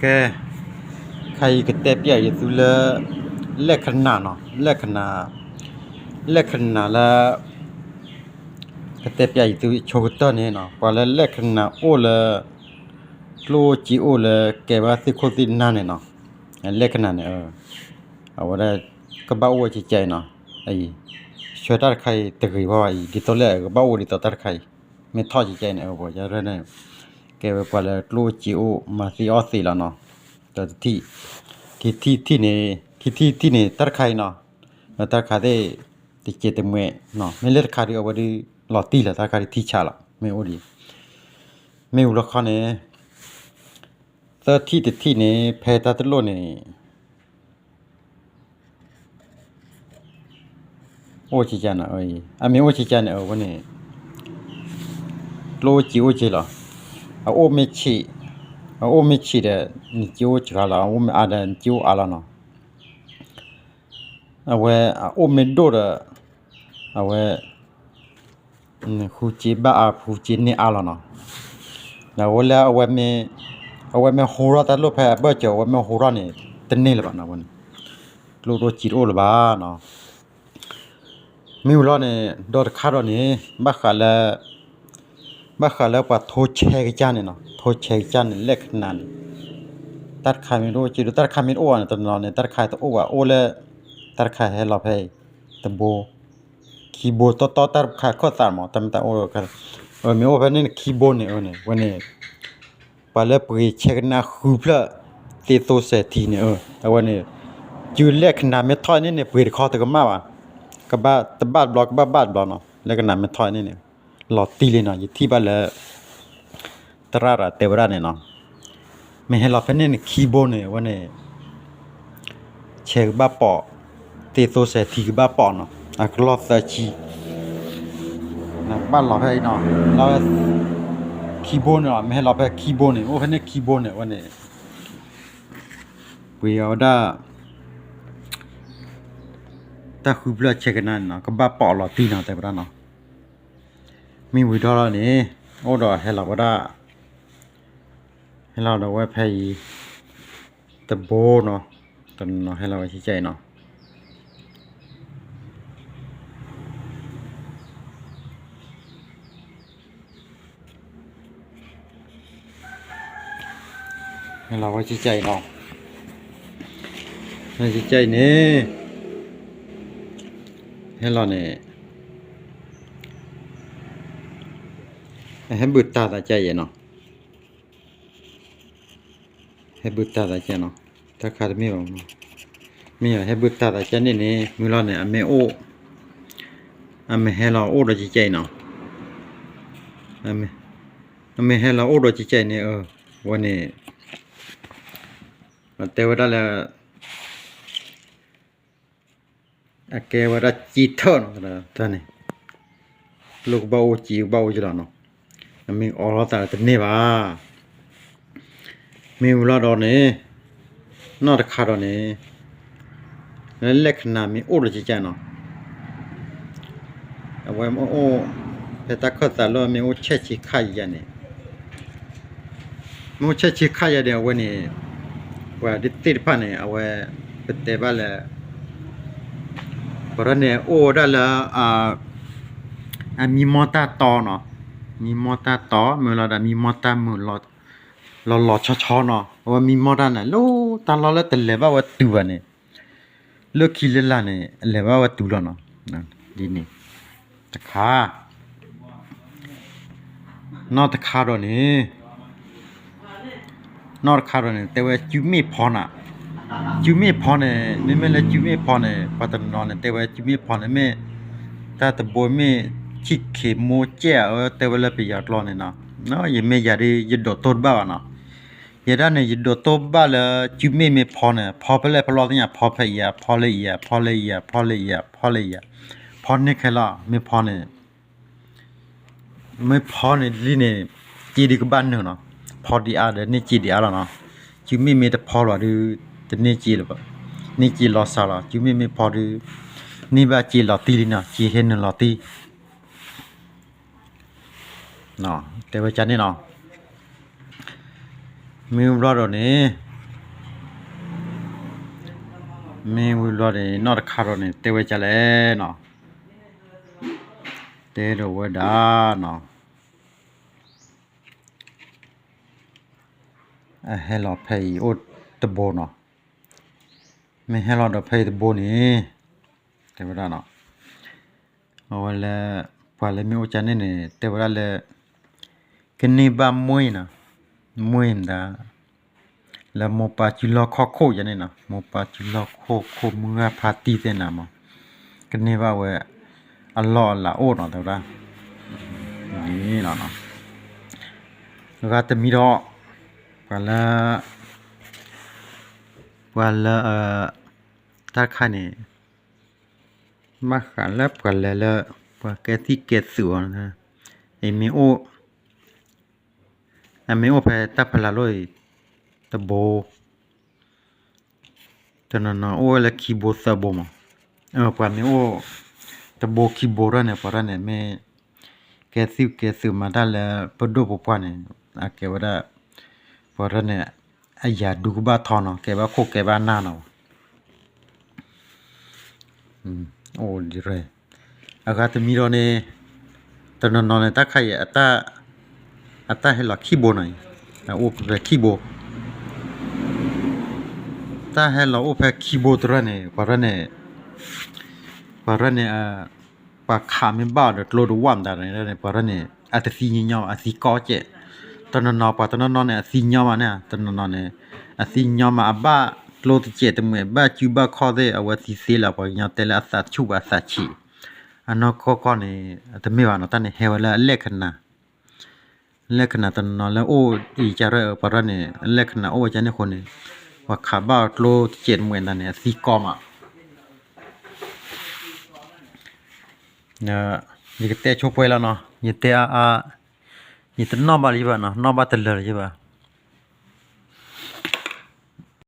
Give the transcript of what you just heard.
ကဲ, ခဲအံၤကတဲပျဲယသုလၢ လက္ခဏာနီၤ, လက္ခဏာ, လက္ခဏာလၢ ကတဲပျဲယသုဆိကတၢၢ်န့ၣ်နီၤ, ပှၤလၢ လက္ခဏာ အိၣ်လၢ ကျိၣ်အိၣ်စ့အိၣ်လၢကဲဘၣ်သ့ၣ်ခိၣ်သ့ၣ်နၢ်န့ၣ်နီၤ, လက္ခဏာ န့ၣ် အဝဲဒၣ် ကဘၣ်အိၣ်ဝဲကဲကဲအံၤနီၤ, အံၤ ဆှၢတၢ်တခါအံၤတဂ့ၤဘၣ်ဘၣ်အံၤ ဒ်သိးလၢအကဘၣ်အိၣ်ဒ်သိးတၢ်တခါအံၤ, မ့ၢ်ထီၣ်ကဲကဲန့ၣ် အဝဲန့ၣ် ကဲဝဲပှၤလၢကျိၣ်အိၣ်စ့အိၣ် မၤသံအီၣ်သံးလီၤနီၤ, ဒီးတထံၣ်, ခံထံၣ်တထံၣ်န့ၣ်, ခံထံၣ်တထံၣ်န့ၣ် တၢ်တခါအံၤနီၤ, တၢ်တခါသ့ၣ် တစဲးတမှဲးနီၤ, မ့ၢ်လၢတခါဒုးအဝဲဒုး လီၤတံၢ်လီၤ တၢ်တခါဒုးထံၣ်ဆးလီၤ မ့ၢ်အိၣ်ဒံး, မ့ၢ်ဝံၤလီၤခီန့ၣ် သၢထံၣ်တထံၣ်န့ၣ် ဖဲတၢ်တလိၣ်န့ၣ် အိၣ်ကဲကဲနီၤ, အမ့ၢ်အိၣ်ကဲကဲန့ၣ် အဝဲန့ၣ် ကျိၣ်အိၣ်စ့အိၣ်ကဲလီၤ, အအိၣ်မ့ၢ်ဆံး, အအိၣ်မ့ၢ်ဆံးဒီး နစ့အိၣ်စှၤလီၤ, အအိၣ်မ့ၢ်အါဒီး နစ့အိၣ်အါလီၤနီၤ, အဝဲအအိၣ်မ့ၢ်ဒိၣ်ဒီး အဝဲ ဃုစ့ဘၣ်အါ ဃုစ့န့ၢ်အါလီၤနီၤ, ဒီးအဝဲလၢ အဝဲမ့ၢ်ဟူထီၣ်တၢ်လိၣ်ဖဲအဘၢၣ်စၢၤ အဝဲမ့ၢ်ဟူထီၣ်န့ၣ် တန့ၢ်လၢၤဘၣ်နီၤ, အဝဲန့ၣ် ကျိၣ်အိၣ်စ့တအိၣ်လၢၤဘၣ်နီၤ, မ့ၢ်ဝံၤလီၤန့ၣ် ဒီးတခါဒီးန့ၣ် ဘၣ်ဃးလၢ ဘၣ်ဃးလၢပှၤထိဆဲကစၢ်န့ၣ်နီၤ, ထိဆဲကစၢ်န့ၣ် လက္ခဏာ န့ၣ် တၢ်တခါမ့ၢ်တအိၣ်က့ဒီး တၢ်တခါမ့ၢ်တအိၣ်ဘၣ်န့ၣ် တနီၤန့ၣ် တၢ်တခါတအိၣ်ဘၣ် အိၣ်လၢ တၢ်တခါဟဲလီၤဖဲအံၤ တဘိ ခံဘိ တီတီတၢ်တခါခၢၣ်သးမး တၢ်မ့ၢ်တၢ်အိၣ် မ့ၢ်အိၣ်ဖဲန့ၣ်န့ၣ် ခံဘိန့ၣ် အဝဲန့ၣ် ပှၤလၢပှ့ၤဆဲကနၣ်ဃုဖျၢၣ် သ့သိစဲးထံန့ၣ် အဝဲန့ၣ် စုလက္ခဏာ မ့ၢ်ထီၣ်န့ၣ်န့ၣ် ပှ့ၤတခီတကမၣ်ဘၣ်, ကဘၣ်တဘၣ်တဘျီ ကဘၣ်ဘၣ်တဘျီနီၤ လက္ခဏာ မ့ၢ်ထီၣ်န့ၣ်န့ၣ် လီၤတံၢ်လံနီၤ ယထံၣ်ဘၣ်လၢ သရၣ်တဲဝဲဒၣ်န့ၣ်နီၤ, မ့ၢ်ဟဲလီၤဖဲန့ၣ်န့ၣ် ခံဘိန့ၣ် အဝဲန့ၣ် ဆဲးကဘၣ်ပိာ်, သ့သိစဲးထံကဘၣ်ပိာ်နီၤ အကလီၢ်သၢဆံ, ဘၣ်လီၤဖဲအံၤနီၤ လီၤ ခံဘိန့ၣ်လီၤ မ့ၢ်ဟဲလီၤဖဲခံဘိန့ၣ် အိၣ်ဖဲန့ၣ်ခံဘိန့ၣ် အဝဲန့ၣ် ပှ့ၤအီၤဝဲဒၣ် တၢ်ဃုဖျၢၣ်ဆဲကနၣ်န့ၣ်နီၤ ကဘၣ်ပိာ်လီၤတံၢ်နီၤ တဲဝဲဒၣ်နီၤ, မ့ၢ်ဝံၤဒီးလီၤန့ၣ် အိၣ်ဒီးဟဲလီၤဝဲဒၣ် ဟဲလီၤဒီးဝဲဖဲအံၤ တဘိနီၤ, တနီၤဟဲလီၤဝဲကဲကဲအံၤနီၤ ဟဲလီၤဝဲကဲကဲအံၤနီၤ, ကဲကဲအံၤန့ၣ် ဟဲလီၤန့ၣ် အဟဲဘုၣ်တၢ်သးကဲအံၤနီၤ ဟဲဘုၣ်တၢ်သးကဲနီၤ, တၢ်ခါတမ့ၢ်ဘၣ်မး, မ့ၢ်ဟဲဘုၣ်တၢ်သးကဲန့ၣ်န့ၣ် မုၢ်လီၤန့ၣ် အမ့ၢ်အိၣ်, အမ့ၢ်ဟဲလီၤအိၣ်ဒီးကဲကဲအံၤနီၤ, အမ့ၢ်ဟဲလီၤအိၣ်ဒီးကဲကဲအံၤန့ၣ် အဝဲန့ၣ် တဲဝဲဒၣ်လၢ အကဲဝဲဒၣ်စ့ထၢၣ်နီၤ, တၢ်န့ၣ် လိၣ်ကဘၣ်အိၣ်စ့ကဘၣ်အိၣ်ကလီၤနီၤ, အမ့ၢ်အိးထီၣ်သးတန့ၢ်ဘၣ်, မ့ၢ်ဝံၤလီၤဒီးန့ၣ် နီၢ်တခါဒီးန့ၣ် လၢလက္ခဏာ မ့ၢ်အိၣ်ဒီးကဲကဲနီၤ, အဝဲမ့ၢ်အိၣ် ဖဲတၢ်ခၢၣ်သးလၢမ့ၢ်အိၣ်ဆဲးဆံးခါယၤန့ၣ် မ့ၢ်အိၣ်ဆဲးဆံးခါယၤန့ၣ် အဝဲန့ၣ် ပှၤဒ်သ့ၣ်တဖၣ်န့ၣ် အဝဲ ပတဲဘၣ်လၢ ပှၤဒ်န့ၣ် အိၣ်ဝဲဒၣ်လၢ အမံမီၢ်တၢ်တီနီၤ, မံမီၢ်တၢ်တီ မ့ၢ်လီၤဒီးမံမီၢ်တၢ်မုာ် လီၤလီၤဆီဆီနီၤ, အဝဲမံမီၢ်တၢ်န့ၣ် လၢတၢ်လီၢ်လၢတလဲၤဘၣ်ဝဲတုၤဘၣ်န့ၣ် လၢခံလၢလာ်န့ၣ် လဲၤဘၣ်ဝဲတုၤလီၤနီၤ, ဒ်န့ၣ် တခါ နီၢ်တခါဒီးန့ၣ် နီၢ်တခါဒီးန့ၣ် တဲဝဲစုမ့ၣ်ဖီနၤ, စုမ့ၣ်ဖီန့ၣ် မ့မ့ၢ်လၢစုမ့ၣ်ဖီန့ၣ် ပှၤတနီၤန့ၣ် တဲဝဲစုမ့ၣ်ဖီန့ၣ် မ့ၢ်တၢ်တဘိမ့ၢ် ဆံၣ်ခ့မိၢ်ကဲး အဝဲတဲဝဲလၢပယီၤကျိာ်န့ၣ်နီၤ, ယမ့ၢ်ယၤဒ် ယဒိးတိၢ်တဘၣ်ဘၣ်နီၤ, ယဲဒၣ်န့ၣ် ယဒိးတိၢ်ဘၣ်လၢ စုမ့ၣ်မ့ၢ်ဖီန့ၣ် ဖီဖဲလဲၣ်ဖဲလဲၣ်သ့ၣ်ညါ ဖီဖဲအံၤဧါ ဖီလၢအံၤဧါ ဖီလၢအံၤဧါ ဖီလၢအံၤဧါ ဖီလၢအံၤဧါ ဖီန့ၢ်ခဲလီၤ မ့ၢ်ဖီန့ၣ် မ့ၢ်ဖီန့ၣ်လံန့ၣ် စ့ဒုးကဘၣ်နုာ်နီၤ, ဖီဒံးအါဒီးန့ၢ်စ့ဒံးအါလီၤနီၤ, စုမ့ၣ်မ့ၢ်တဖီလၢၤဒီး တန့ၢ်စ့လၢၤဘၣ်, န့ၢ်စ့လီၤစှၤလီၤ, စုမ့ၣ်မ့ၢ်ဖီဒီး န့ၢ်ဘၣ်စ့လီၤတံၢ်လံနီၤ, စ့ဟဲနုာ်လီၤတံၢ် တဲဝဲကန့ၣ်နီၤ, မ့ၢ်ဘျီဒီးန့ၣ် မ့ၢ်ဝံၤဘျီန့ၣ် နီၢ်တခါဒီးန့ၣ် တဲဝဲဒ်လဲၣ်နီၤ, တဲဒီးဝဲဒၣ်နီၤ, အဟဲလီၤဖဲအံၤအိၣ်တဘိနီၤ, မ့ၢ်ဟဲလီၤဒီးဖဲအံၤတဘိန့ၣ် တဲဝဲဒၣ်နီၤ, အဝဲလၢ ပှၤလၢမ့ၢ်အိၣ်ကန့ၣ်န့ၣ် တဲဝဲဒၣ်လၢ ကန့ၢ်ဘၣ်မွ့ၢ်နီၤ, မွ့ၢ်မတၤ လၢမိၢ်ပၢ်စုလီၢ်ခီၣ်ခိၣ်ယၤန့ၣ်နီၤ, မိၢ်ပၢ်စုလီၢ်ခီၣ်ခိၣ် မုၢ်ဂၢ်ဖါတံၢ်သ့ၣ်နၤမး, ကန့ၢ်ဘၣ်ဝဲ အလီၢ်အလၤအိၣ်နီၤ တဲဝဲဒၣ်, န့ၣ်လီၤနီၤ, အဂၤတမံၤဒီး ပှၤလၢ ပှၤလၢ တၢ်တခါန့ၣ် ဘၣ်ဃးလၢပှၤလဲၤလၢ ပှၤကဲသံၣ်ကဲသုးအီၤ, အမ့ၢ်အိၣ် အမ့ၢ်အိၣ်ဖဲတၢ်ဖီလာ်လိၣ်အံၤ တဘိ တနီၤနီၤအိၣ်ဝဲလၢခံဘိသၢဘိမး, ပှၤမ့ၢ်အိၣ် တဘိခံဘိထီၣ်န့ၣ် ပှၤထီၣ်န့ၣ်မ့ၢ် ကဲသံၣ်ကဲသုးမၤတၢ်လၢပဒိၣ်ပပှၢ်န့ၣ် အကဲဝဲဒၣ် ပှၤထီၣ်န့ၣ် အယၤဒူကဘၣ်ထီနီၤ, ကဲဘၣ်ခိၣ်ကဲဘၣ်နၢ်နီၤ အိၣ်ဒံးရၢၢ်, အဂၤတမံၤဒီးန့ၣ် တနီၤနီၤန့ၣ် တၢ်ခါအံၤ အတၢ်ဟဲလီၤခံဘိနီၤအံၤ, အိၣ်ဖဲခံဘိ, တၢ်ဟဲလီၤအိၣ်ဖဲခံဘိတရၢၢ်န့ၣ် ပှၤရၢၢ်န့ၣ် ပှၤရၢၢ်န့ၣ် ပှၤခးမ့ၢ်ဘၣ်အီၤဒီးကျိတဝၣ်မတၤန့ၣ် ပှၤရၢၢ်န့ၣ် အတသံညီညီ အသံကီကဲး, တနီၤနီၤ ပှၤတနီၤနီၤန့ၣ် အသံညီမးန့ၣ် တနီၤနီၤန့ၣ် အသံညီမး အဘၣ်ကျိတစဲးတမှဲး ဘၣ်စုဘၣ်ခီၣ်သ့ၣ် အဝဲသံသ့လီၤ ပှၤကညီတဲလၢအသးဆူၣ်ဘၣ်အသးဆံး, အနီၢ်ကီၢ်ကီၢ်န့ၣ် တမ့ၢ်ဘၣ်နီၤ တၢ်န့ၣ်ဟဲဝဲလၢအလဲၣ်ခဏၤ လဲၣ်ခဏၤတနီၤနီၤလၢအိၣ်အံၤကရၢၢ် ပှၤရၢၢ်န့ၣ် အလဲၣ်ခဏၤအိၣ်ဝဲကန့ၣ်အဃိန့ၣ် ပှၤခးဘၣ်ကျိတစဲးတမှဲးန့ၣ် အသံကီမး ယကတဲဆိပှဲၤလီၤနီၤ ယတဲအါအါ ယတနီၣ်ဘၣ်လၢၤဘၣ်နီၤ နီၣ်ဘၣ်တလၢာ်လၢၤဘၣ်